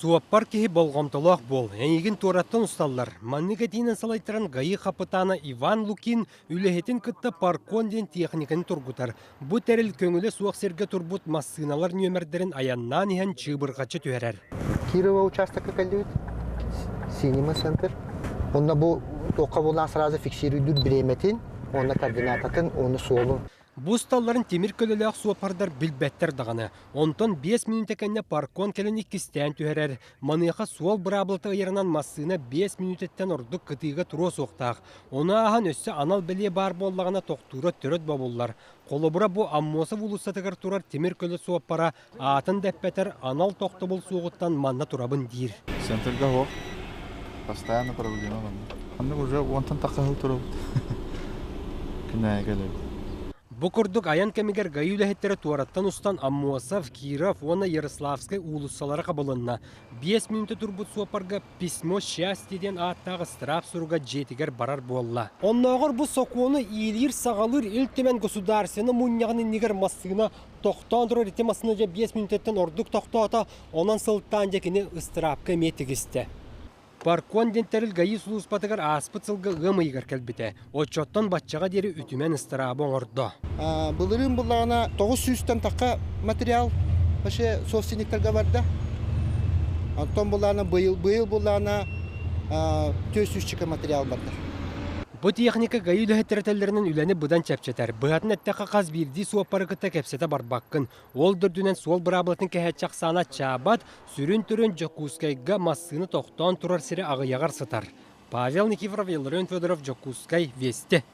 Суоппар киһи болҕомтолоох буол, эйигин туораттан усталлар. Маннык этиинэн салайтаран ГАИ хапытаана Иван Лукин үлэһитин кытта Паркон диэн техниканы тургутар. Бу тэрил көҥүлэ суох сиргэ турбут массыыналар нүөмэрдэрин айаннаан иһэн чыыбырҕаччы түһэрэр. Кирова учаастакка кэллибит. Синема центр. Онно бу туохха булаан сразу фиксируйдуур бириэмэтин, уонна координататын, уонна суолун. Бу усталларын тимир көлөлөөх суоппардар билбэттэр даҕаны. Онтон 5 мүнүүтэ кэннэ паркон кэлэн иккистээн түһэрэр. Маныаха суол быраабылата ыйарынан массыына 5 мүнүүтэттэн ордук кытыыга туруо суохтаах. Ону ааһан өссө анал бэлиэ баар буоллаҕына тохтуура төрөт бобуллар. Холобура бу Аммосов уулуссатыгар турар тимир көлө суоппара аатын да эппэтэр анал тохтобул суоҕуттан манна турабын диир. Центрга суох. Постоянно проблема манна. Маннык уже уонтан тахса сыл турабыт. Күнээйи кэлэбит. Бу курдук айан кэмигэр ГАИ үлэһиттэрэ туораттан устан Аммосов, Киров уонна Ярославскай уулуссалара хабылынна. 5 мүнүүтэ турбут суоппарга «Письмо счастья» диэн ааттаах ыстыраап суруга дьиэтигэр барар буолла. Оннооҕор бу сокуону иилиир-саҕалыыр Ил Түмэн государственнай мунньаҕын иннигэр массыына тохтоон турар ити массыына дьэ 5 мүнүүтэттэн ордук тохтоото, онон сылтаан дьэ кини ыстыраапка эмиэ тигистэ. Паркон диэн тэрил ГАИ сулууспатыгар ааспыт сылга ыам ыйыгар кэлбитэ. Оччоттон баччаҕа диэри үтүмэн ыстыраабы оҥордо. Былырыын буллаҕына 900-тэн тахха материал вообще собственниктарга барда. Онтон буллаҕына быйыл быйыл буллаҕына 400 материал барда. Бу техника ГАИ үлэһиттэрэ этэллэринэн үлэни быдан чэпчэтэр. Быһатын эттэххэ хас биирдии суоппары кытта кэпсэтэ барбаккын. Ол да үрдүнэн суол быраабылатын кэһээччи ахсаана аччаабат, сүрүн түрүн Дьокуускайга массыына тохтоон турар сирэ аҕыйаҕар сытар. Павел Никифоров, Илларион Федоров, Дьокуускай, Вести.